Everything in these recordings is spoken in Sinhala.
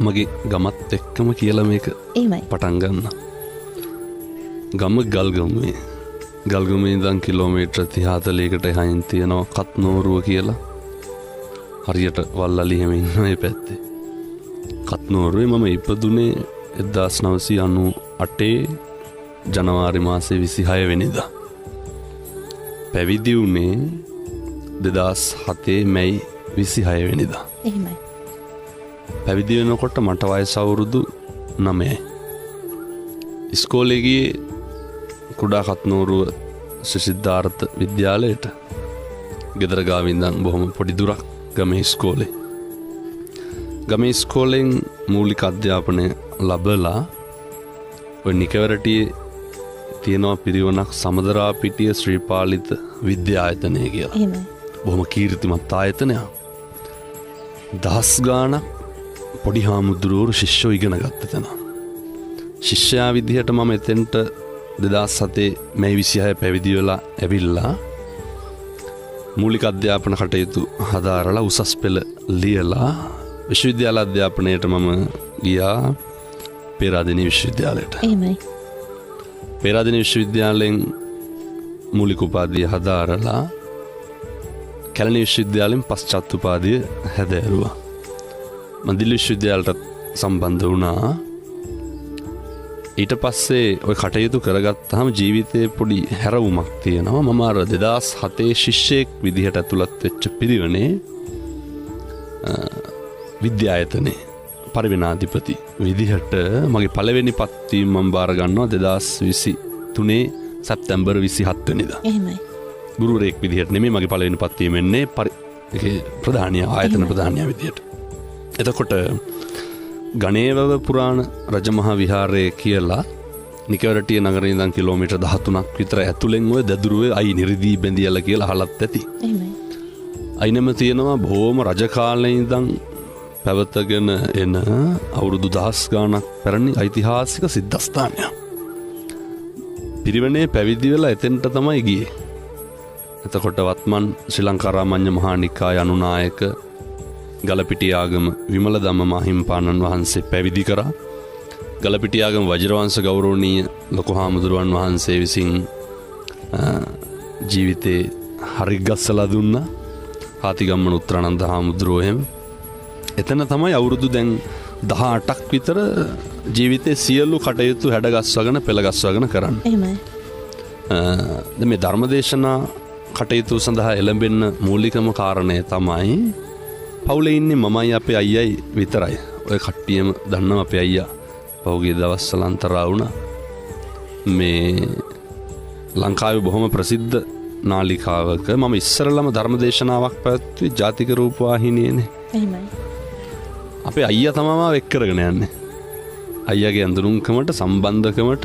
මගේ ගමත් එක්කම කියලා මේක පටන් ගන්න. ගම ගල්ගමුවේ. ගල්ගමුවේ ඉඳන් කිලෝමීටර 30 40කට එහායින් තියෙනවා කත්නෝරුව කියලා. හරියට වල්ලලි එහෙම ඉන්නවා ඒ පැත්තේ. කත්නෝරුවේ මම ඉපදුනේ 1998 ජනවාරි මාසේ 26 වෙනිදා. පැවිදි වුණේ 2007 මැයි 26 වෙනිදා. එහෙමයි. පැවිදි වෙනකොට මට වයස අවුරුදු 9යි. ඉස්කෝලේ ගියේ කුඩා කත්නෝරුව ශ්‍රී සිද්ධාර්ථ විද්‍යාලයට. ගෙදර ගාව ඉඳන් බොහොම පොඩි දුරක් ගමේ ඉස්කෝලේ. ගමේ ඉස්කෝලෙන් මූලික අධ්‍යාපනය ලැබලා ඔය නිකවරටියේ තියෙනවා පිරිවනක් සමදරාපිටිය ශ්‍රීපාලිත විද්‍යායතනය කියලා. එහෙමයි. බොහොම කීර්තිමත් ආයතනයක්. දහස් ගාණක් පොඩි හාමුදුරුවරු ශිෂ්‍යෝ ඉගෙන ගත්ත තැන. ශිෂ්‍යයා විදිහට මම එතෙන්ට 2007 මැයි 26 පැවිදි වෙලා ඇවිල්ලා මූලික අධ්‍යාපන කටයුතු හදාරලා උසස් පෙළ ලියලා විශ්වවිද්‍යාල අධ්‍යාපනයට මම ගියා පේරාදෙණිය විශ්වවිද්‍යාලයට. එහෙමයි. පේරාදෙණිය විශ්වවිද්‍යාලයෙන් මූලික උපාධිය හදාරලා කැලණි විශ්වවිද්‍යාලයෙන් පශ්චාත් උපාධිය හැදෑරුවා. මම දිල්ලි විශ්වවිද්‍යාලයට සම්බන්ධ වුණා. ඊට පස්සේ ඔය කටයුතු කරගත්තාම ජීවිතයේ පොඩි හැරවුමක් තියෙනවා. මම අර 2007 ශිෂ්‍යයෙක් විදිහට ඇතුළත් වෙච්ච පිරිවනේ විද්‍යායතනයේ පරිවිනාධිපති විදිහට මගේ පළවෙනි පත්වීම මම බාර ගන්නවා 2023 සැප්තැම්බර් 27 වෙනිදා. එහෙමයි. ගුරුවරයෙක් විදිහට නෙමෙයි මගේ පළවෙනි පත්වීම එන්නේ ප්‍රධානියා, ආයතන ප්‍රධානියා විදිහට. එතකොට ගණේවව පුරාණ රජමහා විහාරය කියලා නිකවරටිය නගරේ ඉඳන් කිලෝමීටර් 13ක් විතර ඇතුලෙන් ඔය දැදුරුවේ අයි නිරිදී බැඳියල කියලා අහලත් ඇති. එහෙමයි. අයිනම තියෙනවා බොහොම රජ කාලේ ඉඳන් පැවතගෙන එන අවුරුදු දහස් ගාණක් පැරණි ඓතිහාසික සිද්ධස්ථානයක්. පිරිවෙනේ පැවිදි වෙලා එතෙන්ට තමයි ගියේ. එතකොට වත්මන් ශ්‍රී ලංකා රාමඤ්ඤ මහා නිකාය අනුනායක ගලපිටියාගම විමල ධම්ම මාහිම්පාණන් වහන්සේ පැවිදි කරා. ගලපිටියාගම වජිරවංශ ගෞරවනීය ලොකු හාමුදුරුවන් වහන්සේ විසින් ජීවිතේ හරි ගස්සලා දුන්නා. හාතිගම්මන උත්තරානන්ද හාමුදුරුවෝ එහෙම. එතන තමයි අවුරුදු දැන් 18ක් විතර ජීවිතේ සියලු කටයුතු හැඩගස්වාගෙන පෙළගස්වාගෙන කරන්නේ. එහෙමයි. දැන් මේ ධර්මදේශනා කටයුතු සඳහා එළඹෙන්න මූලිකම කාරණය තමයි පවුලේ ඉන්නේ මමයි අපේ අයියයි විතරයි. ඔය කට්ටියම දන්නවා අපේ අයියා පහුගිය දවස්වල අන්තරා වුණා. මේ ලංකාවේ බොහොම ප්‍රසිද්ධ නාලිකාවක මම ඉස්සරළම ධර්මදේශනාවක් පැවැත්වුවේ ජාතික රූපවාහිනියේනේ. එහෙමයි. අපේ අයියා තමයි මාව එක් කරගෙන යන්නේ. අයියාගේ ඇඳුනුම්කමට සම්බන්ධකමට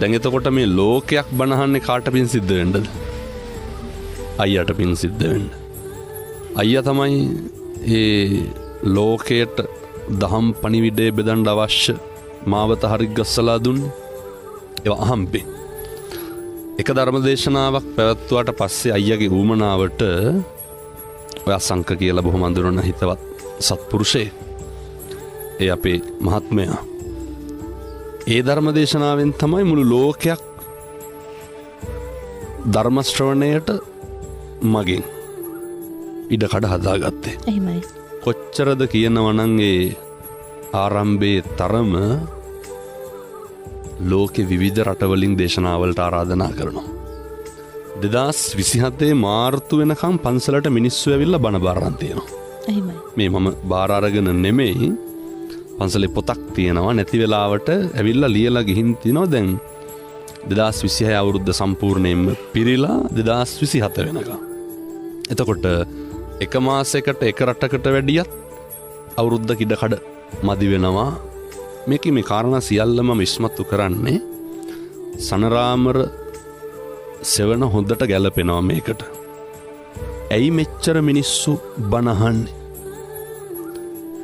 දැන් එතකොට මේ ලෝකයක් බනහන්නේ කාට පින් සිද්ධ වෙන්නද? අයියාට පින් සිද්ධ වෙන්න. අයියා තමයි ඒ ලෝකයට දහම් පණිවිඩය බෙදන්න අවශ්‍ය මාවත හරි ගස්සලා දුන්නේ. ඒවා අහම්බෙන්. එක ධර්ම දේශනාවක් පැවැත්වුවාට පස්සේ අයියාගේ ඌමනාවට ඔය අසංක කියලා බොහොම අඳුරන හිතවත් සත්පුරුෂයෙක්. ඒ අපේ මහත්මයා. ඒ ධර්ම දේශනාවෙන් තමයි මුළු ලෝකයක් ධර්ම ශ්‍රවණයට මගෙන් ඉඩ කඩ හදාගත්තේ. එහෙමයි. කොච්චරද කියනවා නම් ඒ ආරම්භයේ තරම ලෝකෙ විවිධ රටවලින් දේශනාවලට ආරාධනා කරනවා. 2027 මාර්තු වෙනකම් පන්සලට මිනිස්සු ඇවිල්ලා බණ බාරන් තියෙනවා. එහෙමයි. මේ මම බාර අරගෙන නෙමෙයි, පන්සලේ පොතක් තියෙනවා, නැති වෙලාවට ඇවිල්ලා ලියලා ගිහින් තිනවා. දැන් 2026 අවුරුද්ද සම්පූර්ණයෙන්ම පිරීලා 2027 වෙනකම්. එතකොට එක මාසයකට එක රටකට වැඩියත් අවුරුද්දක ඉඩ කඩ මදි වෙනවා. මේකේ මේ කාරණා සියල්ලම මම ඉස්මතු කරන්නේ සනරාමර සෙවණ හොඳට ගැලපෙනවා මේකට. ඇයි මෙච්චර මිනිස්සු බණ අහන්නේ?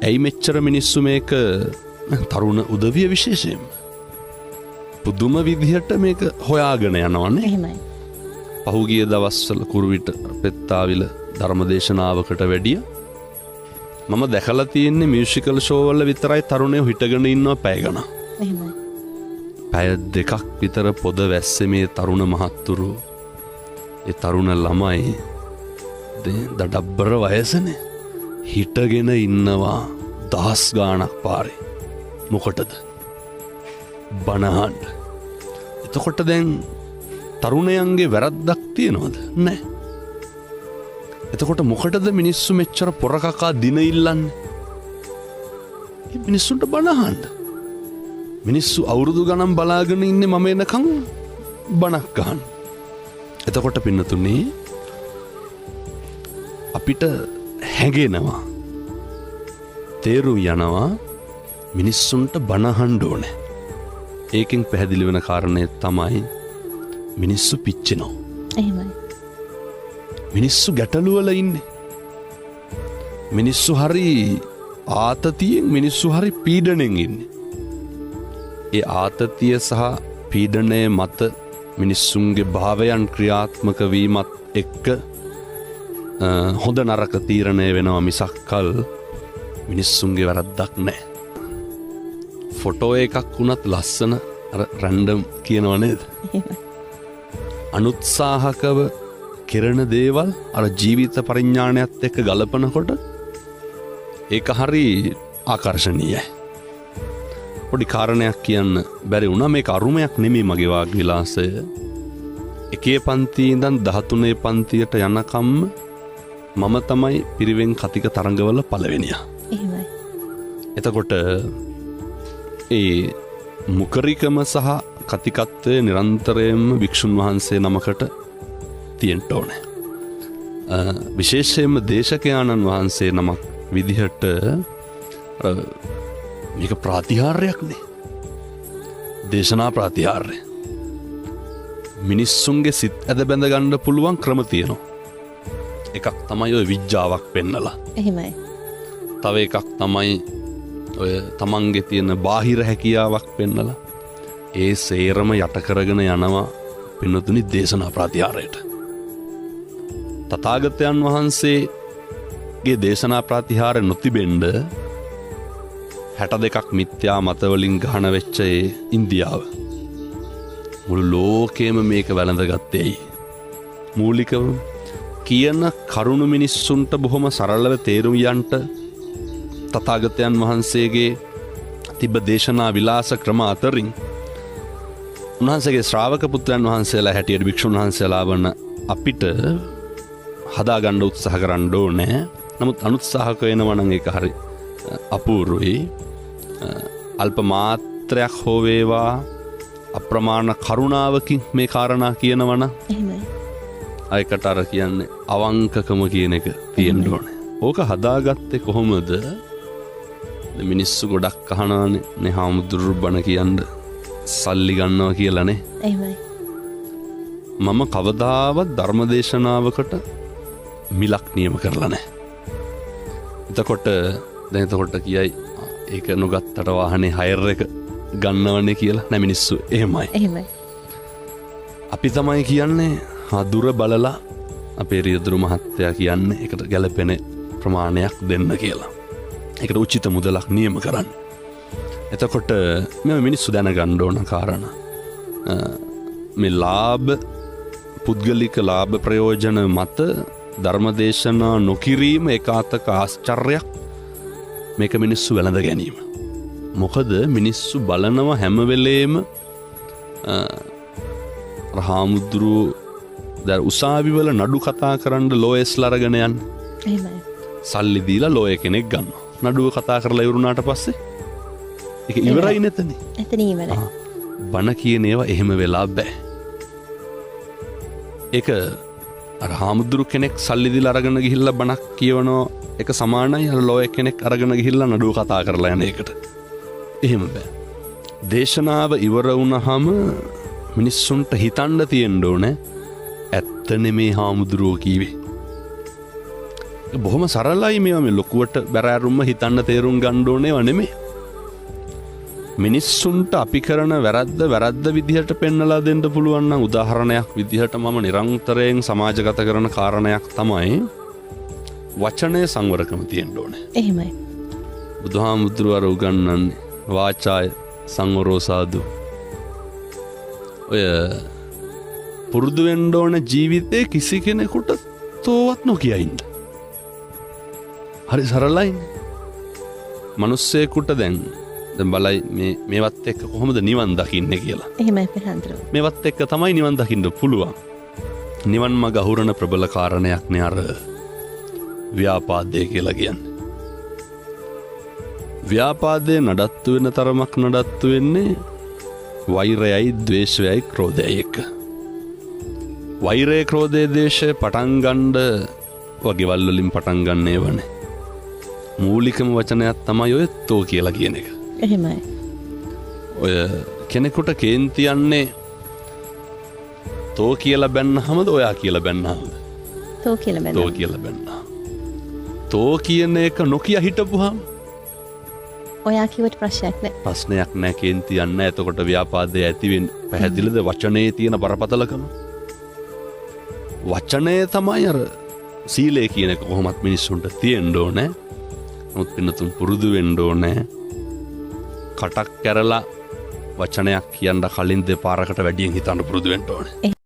ඇයි මෙච්චර මිනිස්සු මේක තරුණ උදවිය විශේෂයෙන්ම පුදුම විදිහට මේක හොයාගෙන යනවනේ. එහෙමයි. පහුගිය දවස්වල කුරුවිට පෙත්තාවිල ධර්මදේශනාවකට වැඩිය මම දැකලා තියෙන්නේ මියුසිකල් ෂෝ වල විතරයි තරුණයෝ හිටගෙන ඉන්නවා පැය ගණන්. එහෙමයි. පැය දෙකක් විතර පොද වැස්සේ මේ තරුණ මහත්තුරු, ඒ තරුණ ළමයි දඩබ්බර වයසනේ හිටගෙන ඉන්නවා දහස් ගාණක් පාරේ. මොකටද? බණ අහන්න. එතකොට දැන් තරුණයන්ගේ වැරද්දක් තියෙනවද? නෑ. එතකොට මොකටද මිනිස්සු මෙච්චර පොර කකා දින ඉල්ලන්නේ? මේ මිනිස්සුන්ට බණ අහන්න. මිනිස්සු අවුරුදු ගණන් බලාගෙන ඉන්නේ මම එනකන් බණක් අහන්න. එතකොට පින්නතුනේ අපිට හැඟෙනවා, තේරුම් යනවා මිනිස්සුන්ට බණ අහන්න ඕනේ. ඒකෙන් පැහැදිලි වෙන කාරණය තමයි මිනිස්සු පිච්චෙනවා. එහෙමයි. මිනිස්සු ගැටලු වල ඉන්නේ. මිනිස්සු හරි ආතතියෙන්, මිනිස්සු හරි පීඩණයෙන් ඉන්නේ. ඒ ආතතිය සහ පීඩනය මත මිනිස්සුන්ගේ භාවයන් ක්‍රියාත්මක වීමත් එක්ක හොඳ නරක තීරණය වෙනවා මිසක්කල් මිනිස්සුන්ගේ වැරද්දක් නෑ. ෆොටෝ එකක් වුණත් ලස්සන අර රැන්ඩම් කියනව නේද? අනුත්සාහකව කෙරෙන දේවල් අර ජීවිත පරිඥානයත් එක්ක ගලපනකොට ඒක හරි ආකර්ෂණීයයි. පොඩි කාරණයක් කියන්න බැරි වුණා. මේක අරුමයක් නෙමෙයි මගේ වාග් විලාසය. එකේ පන්තියේ ඉඳන් 13 පන්තියට යනකම්ම මම තමයි පිරිවෙන් කතික තරඟවල පළවෙනියා. එහෙමයි. එතකොට ඒ මුකරිකම සහ කතිකත්වය නිරන්තරයෙන්ම භික්ෂුන් වහන්සේ නමකට තියෙන්න ඕනේ. විශේෂයෙන්ම දේශකයාණන් වහන්සේ නමක් විදිහට මේක ප්‍රාතිහාර්යයක් නේ. දේශනා ප්‍රාතිහාර්ය. මිනිස්සුන්ගේ සිත් ඇද බැඳ ගන්න පුළුවන් ක්‍රම තියෙනවා. එකක් තමයි ඔය විඥාවක් පෙන්නලා. එහෙමයි. තව එකක් තමයි ඔය තමන්ගේ තියෙන බාහිර හැකියාවක් පෙන්නලා. ඒ සේරම යට කරගෙන යනවා පින්නතුනි දේශනා ප්‍රාතිහාර්යයට. තථාගතයන් වහන්සේගේ දේශනා ප්‍රාතිහාර්ය නොතිබෙන්න 62ක් මිත්‍යා මතවලින් ගහන වෙච්ච ඒ ඉන්දියාව මුළු ලෝකෙම මේක වැළඳගත්තේ ඇයි? මූලිකව කියන කරුණු මිනිස්සුන්ට බොහොම සරලව තේරුම් යන්ට තථාගතයන් වහන්සේගේ තිබ්බ දේශනා විලාස ක්‍රම අතරින් උන්වහන්සේගේ ශ්‍රාවක පුත්‍රයන් වහන්සේලා හැටියට භික්ෂුන් වහන්සේලා වන අපිට හදාගන්න උත්සාහ කරන්න ඕනේ. නමුත් අනුත්සාහක වෙනවා නම් ඒක හරි අපූර්වයි. අල්ප මාත්‍රයක් හෝ වේවා අප්‍රමාණ කරුණාවකින් මේ කාරණා කියනවනම් එහෙමයි. අයකට අර කියන්නේ අවංකකම කියන එක තියෙන්න ඕනේ. ඕක හදාගත්තේ කොහොමද? මිනිස්සු ගොඩක් අහනවානේ නේ හාමුදුරු බණ කියන්න සල්ලි ගන්නවා කියලානේ. එහෙමයි. මම කවදාවත් ධර්මදේශනාවකට මිලක් නියම කරලා නැහැ. එතකොට දැන් එතකොට කියයි ඒක නොගත්තට වාහනේ හයර් එක ගන්නවනේ කියලා. නෑ මිනිස්සු එහෙමයි. එහෙමයි. අපි තමයි කියන්නේ දුර බලලා අපේ රියදුරු මහත්තයා කියන්නේ ඒකට ගැළපෙන ප්‍රමාණයක් දෙන්න කියලා. ඒකට උචිත මුදලක් නියම කරන්න. එතකොට මේ මිනිස්සු දැනගන්න ඕන කාරණා. මේ ලාභ පුද්ගලික ලාභ ප්‍රයෝජන මත ධර්මදේශනා නොකිරීම ඒකාතක ආශ්චර්යයක්. මේක මිනිස්සු වැළඳ ගැනීම. මොකද මිනිස්සු බලනවා හැම වෙලේම හාමුදුරුවෝ දැන් උසාවි වල නඩු කතා කරන්න ලෝයස්ලා අරගෙන යන්නේ. එහෙමයි. සල්ලි දීලා ලෝය කෙනෙක් ගන්නවා. නඩුව කතා කරලා ඉවරුනාට පස්සේ ඒක ඉවරයි නේතනේ. එතන ඉවරයි. බණ කියන ඒවා එහෙම වෙලා බෑ. ඒක අර හාමුදුරු කෙනෙක් සල්ලි දීලා අරගෙන ගිහිල්ලා බණක් කියවනවා එක සමානයි අර ලෝය කෙනෙක් අරගෙන ගිහිල්ලා නඩුව කතා කරලා යන එකට. එහෙම බෑ. දේශනාව ඉවර වුණාම මිනිස්සුන්ට හිතන්න තියෙන්න ඕනේ ඇත්ත නෙමේ හාමුදුරුවෝ කීවේ. බොහොම සරලයි මේවා, මේ ලොකුවට බැරෑරුම්ම හිතන්න තේරුම් ගන්න ඕනේ ඒවා නෙමෙයි. මිනිස්සුන්ට අපි කරන වැරද්ද වැරද්ද විදිහට පෙන්නලා දෙන්න පුළුවන් නම් උදාහරණයක් විදිහට මම නිරන්තරයෙන් සමාජගත කරන කාරණයක් තමයි වචනය සංවරකම තියෙන්න ඕනේ. එහෙමයි. බුදුහාමුදුරුවෝ අර උගන්වන්නේ වාචාය සංවරෝ සාදු. ඔය පුරුදු වෙන්න ඕන ජීවිතේ කිසි කෙනෙකුට තෝවත් නොකිය ඉන්න. හරි සරලයිනේ. මිනිස්සෙකුට දැන් බලයි මේවත් එක්ක කොහොමද නිවන් දකින්නේ කියලා. එහෙමයි පෙරහන්දර. මේවත් එක්ක තමයි නිවන් දකින්න පුළුවන්. නිවන් මඟ අහුරන ප්‍රබල කාරණයක් නේ අර ව්‍යාපාදය කියලා කියන්නේ. ව්‍යාපාදය නඩත්තු වෙන තරමක් නඩත්තු වෙන්නේ වෛරයයි ද්වේෂයයි ක්‍රෝධයයි එක්ක. වෛරය ක්‍රෝධය ද්වේෂය පටන් ගන්න වගේවල් වලින් පටන් ගන්න ඒවනේ. මූලිකම වචනයක් තමයි ඔය තෝ කියලා කියන එක. එහෙමයි. ඔය කෙනෙකුට කේන්ති යන්නේ තෝ කියලා බැන්නහමද ඔයා කියලා බැන්නහමද? තෝ කියලා බැන්නහම. තෝ කියලා බැන්නහම. තෝ කියන එක නොකිය හිටපුවාම ඔයා කිව්වට ප්‍රශ්නයක් නෑ. ප්‍රශ්නයක් නෑ, කේන්ති යන්නේ නෑ. එතකොට ව්‍යාපාදය ඇති වෙන්නේ. පැහැදිලිද වචනේ තියෙන බරපතලකම? වචනය තමයි අර සීලය කියන එක කොහොමත් මිනිස්සුන්ට තියෙන්න ඕනේ. නමුත් පින්නතුන් පුරුදු වෙන්න ඕනේ. කටක් කැරලා වචනයක් කියන්න කලින් දෙපාරකට වැඩියෙන් හිතන්න පුරුදු වෙන්න ඕනේ.